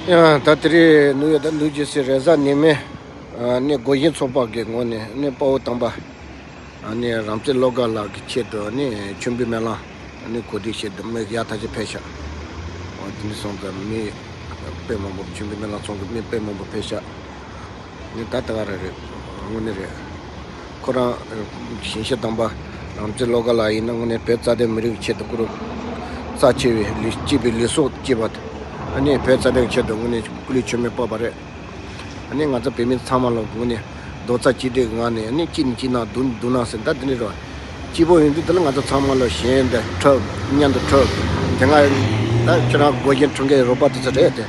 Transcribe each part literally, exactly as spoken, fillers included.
ཡང་ད་དེ་རིང་ནུབ་ཡོད་ད་ནུབ་རྒྱལ་སའི་རེས་གཟའ་ཉི་མའི་ཨ་ནི་སྒོ་གཞན་ཚོགས་པ་གི་ངོས་ནས་ནི་དཔའ་བོ་དམ་པ་ཨ་ནི་རང་བཙན་བློ་དགའ་ལགས་ཀྱི་ཆེད་དུ་ནི་མཆོད་འབུལ་སྨོན་ལམ་ཨ་ནི་གོ་སྒྲིག་བྱེད་དུ་མི་ཡག་ཐག་ཆོད་ཕེབས་ཤག་འོ་དེ་འདྲ་སོང་ཙང་མི་དཔེ་མང་པོ་མཆོད་འབུལ་སྨོན་ལམ་ཚོགས་ཀྱི་མི་དཔེ་མང་པོ་ཕེབས་ཤག་ངས་ད་ལྟ་བ་རེ་རེད། དངོས་གནས་རེད། ཁོ་རང་ཞིང་གཤེགས་དམ་པ་རང་བཙན་བློ་དགའ་ལགས་ཡིན་ན་དངོས་གནས་བོད་རྩ་དོན་མི་རིགས་ཆེད་དུ་སྐུ་རུ་རྩ་ཆེ་བའི་ལས་གཅིག་པའི་ལས་སྲོག་གཅིག་པ་དེ་ཨ་ནི་བོད་རྩ་དོན་ཆེད་དུ་དངོས་གནས་སྐུ་ལུས་མཆོད་མེ་སྤར་བ་རེད། ཨ་ནི་ང་ཚོ་བོད་མི་ཚང་མ་ལ་དངོས་གནས་རྡོག་རྩ་གཅིག་སྒྲིལ་གྱི་ངང་ནས་ཨ་ནི་གཅིག་ནས་གཅིག་ནང་བསྡུར་བསྡུར་ན་ཟེར་ད་དེ་འདྲ་རེད། གཅིག་པོ་ཡིན་དུས་དེ་ལ་ང་ཚོ་ཚང་མ་ལ་ཞེན་དུ་འཁྲབ་མཉམ་དུ་འཁྲབ་དེ་སྔ་ད་ཁྱེད་རང་སྒོ་གཞན་འཁྲབ་མཁན་རོགས་པ་དེ་ཚོ་རེད་དེ།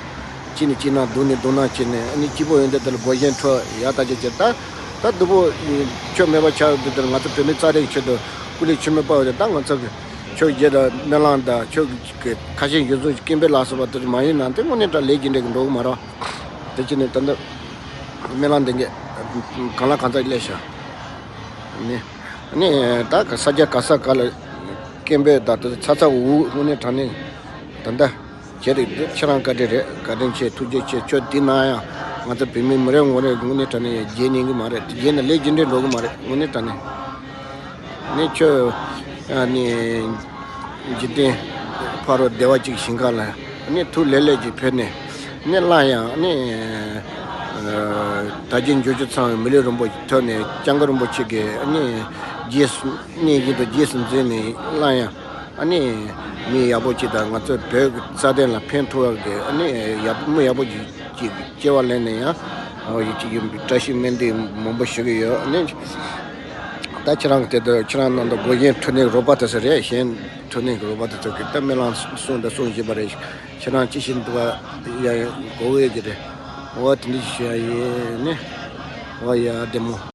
གཅིག་ནས་གཅིག་ནང་བསྡུར་ནས་བསྡུར་ན་བྱས་ནས་ཨ་ནི་གཅིག་པོ་ཡོང་དུས་དེ་ལ་སྒོ་གཞན་འཁྲབ་ཡག་ཐག་ཆོད་བྱས་ད། ད་སྡུག་པོ་ཆོས་མེད་པ་ཆགས་ཡོང་དུས་དེ་ལ་ང་ཚོ་བོད་མི་རྩ་དོན་ཆེད་དུ་སྐུ་ལུས་མཆོད་མེ་སྤར་བ་དེ་ད་ང་ཚོ་གི་ཆོས་བརྒྱུད་དང་སྨོན་ལམ་དང་ཆོས་ཀྱི་ཁ་ཆེམས་གཞིར་བཟུང་གི་སྐད་འབོད་ལ་སོགས་པ་དེ་ཚོ་མ་ཡིན་ན་དེ་དངོས་གནས་དྲང་ལས་ཀྱི་འབྲས་ཀྱི་འགྲོ་གི་མ་རེད། དེ་བྱས་ནས་ད་ལྟ་སྨོན་ལམ་འདི་གས་གང་ལ་གང་འཚམ་སླེབས་ཤག་ནི་ནི་ད་ག་ས་རྒྱ་ག་ས་ག་ལ་སྐད་འབོད་དང་དེ་ཚོ་ཚ་ཚ་འུར་འུར་དངོས་གནས་དྲང་གནས་ད་ལྟ་བྱས་རེད། འདི་ཁྱེད་རང་བཀའ་དྲིན་རེད། བཀའ་དྲིན་ཆེ། ཐུགས་རྗེ་ཆེ། ཁྱོད་འདི་གནང་ཡང་ང་ཚོ་བོད་མི་མི་རེ་ངོ་རེ་དངོས་གནས་དྲང་གནས་ཡང་རྗེས་ཉན་གི་མ་རེད། དེ་རྗེས་ནས་ལས་རྒྱུ་འབྲས་འགྲོ་གི་མ་རེད་དངོས་གནས་དྲང་གནས། ནི་ཁྱོད་ཨ་ནི་འཇིག་རྟེན་ཕ་རོལ་བདེ་བ་ཅིག་ཞིང་ཁ་ལ་ནི་ཐུགས་ལེགས་ལེགས་ཅིག་ཕེབས་ནས་ནི་སླར་ཡང་ནི་ཨ་དར་རྒྱས་འབྱུང་ཆེན་ཚང་བའི་མི་ལུས་རིན་པོ་ཆེ་ཐོབ་ནས་སྐྱབས་མགོན་རིན་པོ་ཆེ་གི་ནི་རྗེས་སུ་གནས་བཞིན་དུ་རྗེས་སུ་འཛིན་ནས་སླར་ཡང་ཨ་ནི་མི་ཡག་པོ་ཅིག་དང་ང་ཚོའི་བོད་ཀྱི་རྩ་དོན་ལ་ཕན་ཐོགས་ཡག་གི་ཨ་ནི་ཡག་པོ་མི་ཡག་པོ་ཅིག་ཅིག་སྐྱེ་བ་ལེན་ནས་ཡང་ཨ་ཡིད་ཆེས་ཡིན་པའི་བཀྲ་ཤིས་སྨོན་འདུན་མང་པོ་ཞུ་གི་ཡོད། ཨ་ནི་ད་ཁྱེད་རང་གི་དེ་དུ་ཁྱེད་རང་ནང་དུ་སྒོ་གཞན་འཁྲུལ་ནས་རོགས་པ་དེ་ཚོ་རེད། གཞན་འཁྲུལ་ནས་རོགས་པ་དེ་ཚོ་གི་ད་སྨོན་ལམ་གསུང་དང་གསུང་བཞིན་པ་རེད། ཁྱེད་རང་ཅི་བཞིན་དུ་བ་ཡ་གོ་འོས་ཀྱི་རེད། འོ་དེ་འདྲ་ཞུ་ཡ་ཡིན་ནི། འོ་ཡ་བདེ་མོ།